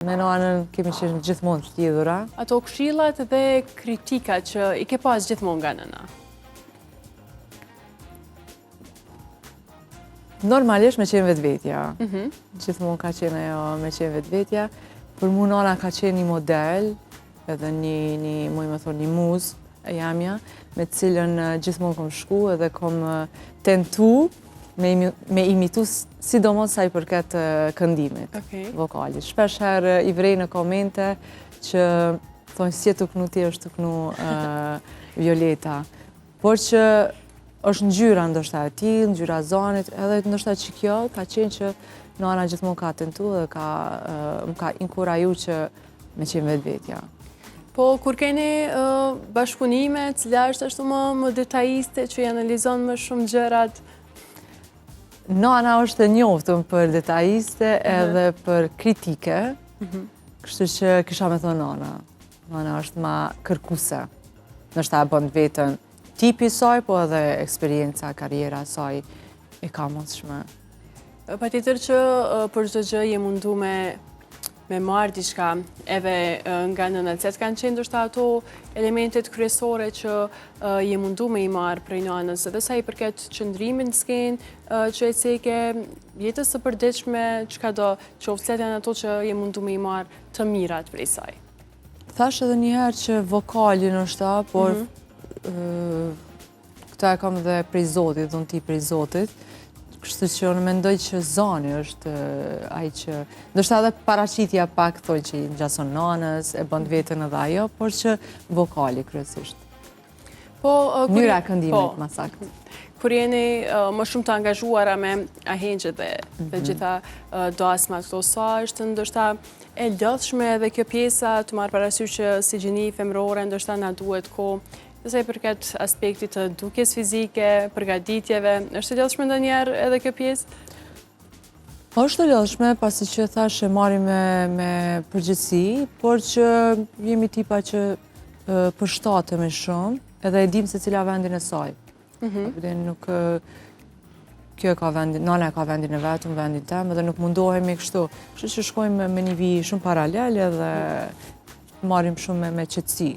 Me nanën kemi qenë gjithmonë të lidhura. Ato këshillat dhe kritikat që i ke pas gjithmonë nga nëna? Normalisht me qenë vetvetja. Gjithmonë ka qenë ajo me qenë vetvetja. Për mu nana ka qenë një model, edhe një, një muj me thonë, një muzë e jamja, me të cilën gjithmonë kom shku edhe kom tentu me, me imitu sidomos sa i përket këndimit, vokalit. Shpesh herë i vrej në komente që thonë s'je tu knu ti është tu knu Violeta. Por që është ngjyra ndoshta e tillë, ngjyra e zanit, edhe ndoshta që kjo ka qenë që nana gjithmonë ka tentu dhe ka, më ka inkuraju që me qenë vetvetja. Po, kur keni bashkëpunime, cila është ashtu më, më detajiste që i analizon më shumë gjërat? Nana është e njoftun për detajiste edhe për kritike, kështu që kisha me thonë nana. Nana është ma kërkuse. Ndoshta e bën vetën tipi i saj, po edhe eksperienca, karriera e saj e ka mundshme. Patjetër që për çdo gjë je mundu me me marrë diçka edhe nga nëna, cilat kanë qenë ndoshta ato elementet kryesore që je mundu me i marrë prej nanës, edhe sa i përket qëndrimit në skenë që e ceke, jetës së përditshme, çka do qoftë, cilat janë ato që je mundu me i marrë të mirat prej saj? Thash edhe njëherë që vokali ndoshta, por Këta e kam dhe prej Zotit, dhunti prej Zotit, kështu që unë mendoj që zani është ai që, ndoshta edhe paraqitja pak thonë që i ngjason nanës, e bën veten edhe ajo, por që vokali kryesisht. Po, Mënyra e këndimit, po, ma saktë. Kur jeni më shumë të angazhuara me ahengjet dhe gjitha dasmat këto, sa është ndoshta e lodhshme edhe kjo pjesa të marrë parasysh që si gjini femërore ndoshta na duhet kohë Sa i përket aspektit të dukjes fizike, përgatitjeve, është e lodhshme ndonjëherë edhe kjo pjesë? Është e lodhshme, pasi që thash e marrim me, me përgjegjësi, por që jemi tipa që përshtatemi shumë, edhe e dim secila vendin e saj. Nuk, kjo e ka vendin, nana e ka vendin e vet, unë vendin tem, edhe nuk mundohemi kështu. Kështu që shkojmë me një vijë shumë paralel edhe marrim shumë me, me qetësi.